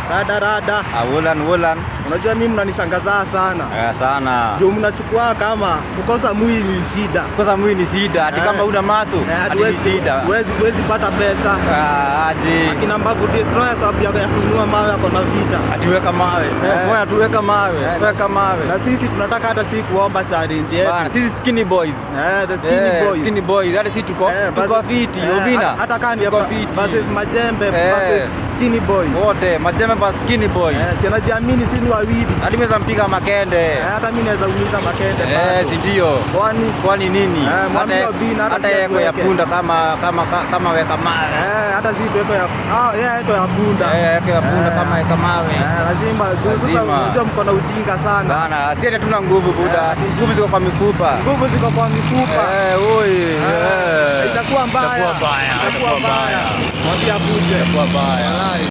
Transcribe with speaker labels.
Speaker 1: Rada rada.
Speaker 2: Ah, wulan wulan.
Speaker 1: Unajua mimi mnanishangaza sana.
Speaker 2: Eh, sana.
Speaker 1: Ndio mnachukua kama kukosa mwili ni shida.
Speaker 2: Kosa mwili ni shida, ati kama una maso,
Speaker 1: Eh,
Speaker 2: ati ni shida.
Speaker 1: Huwezi pata pesa.
Speaker 2: Ah, aje.
Speaker 1: Akina Mbavu Destroyer sababu ya kununua mawe ako na vita.
Speaker 2: Ati weka mawe.
Speaker 1: Eh.
Speaker 2: Mbona tuweka mawe?
Speaker 1: Eh,
Speaker 2: Weka mawe.
Speaker 1: Na sisi tunataka hata si kuomba challenge yetu.
Speaker 2: Bana, sisi skinny boys.
Speaker 1: Eh, the skinny
Speaker 2: Eh,
Speaker 1: boys.
Speaker 2: Skinny boys. Hata sisi tuko
Speaker 1: Eh,
Speaker 2: tuko fiti, Obina.
Speaker 1: Hata kama ni
Speaker 2: Tuko fiti.
Speaker 1: versus Majembe
Speaker 2: Eh.
Speaker 1: versus skinny boys.
Speaker 2: Wote, Majembe pa skinny boys.
Speaker 1: Eh, si anajiamini sisi ni wawili.
Speaker 2: Hadi mimi mpiga makende.
Speaker 1: Eh, hata mimi naweza umiza makende
Speaker 2: Eh,
Speaker 1: bado.
Speaker 2: si ndio?
Speaker 1: Kwani
Speaker 2: Kwani nini?
Speaker 1: Eh, mwambie Obina hata
Speaker 2: Hata
Speaker 1: si
Speaker 2: yeko ya
Speaker 1: atuweke.
Speaker 2: punda kama weka mawe.
Speaker 1: Eh, hata si tuweko ya yeye yeko ya punda.
Speaker 2: Eh, yeko ya punda
Speaker 1: Eh,
Speaker 2: kama weka mawe.
Speaker 1: Eh, lazima juu sasa
Speaker 2: Lazima.
Speaker 1: unajua mko na ujinga sana.
Speaker 2: Sana. Si ati hatuna nguvu buda.
Speaker 1: Eh.
Speaker 2: Nguvu ziko kwa mifupa.
Speaker 1: Nguvu ziko kwa mifupa.
Speaker 2: Eh, oi.
Speaker 1: Eh,
Speaker 2: Eh.
Speaker 1: itakuwa mbaya.
Speaker 2: Itakuwa mbaya.
Speaker 1: Itakuwa mbaya. Mwambie akuje.
Speaker 2: Itakuwa mbaya.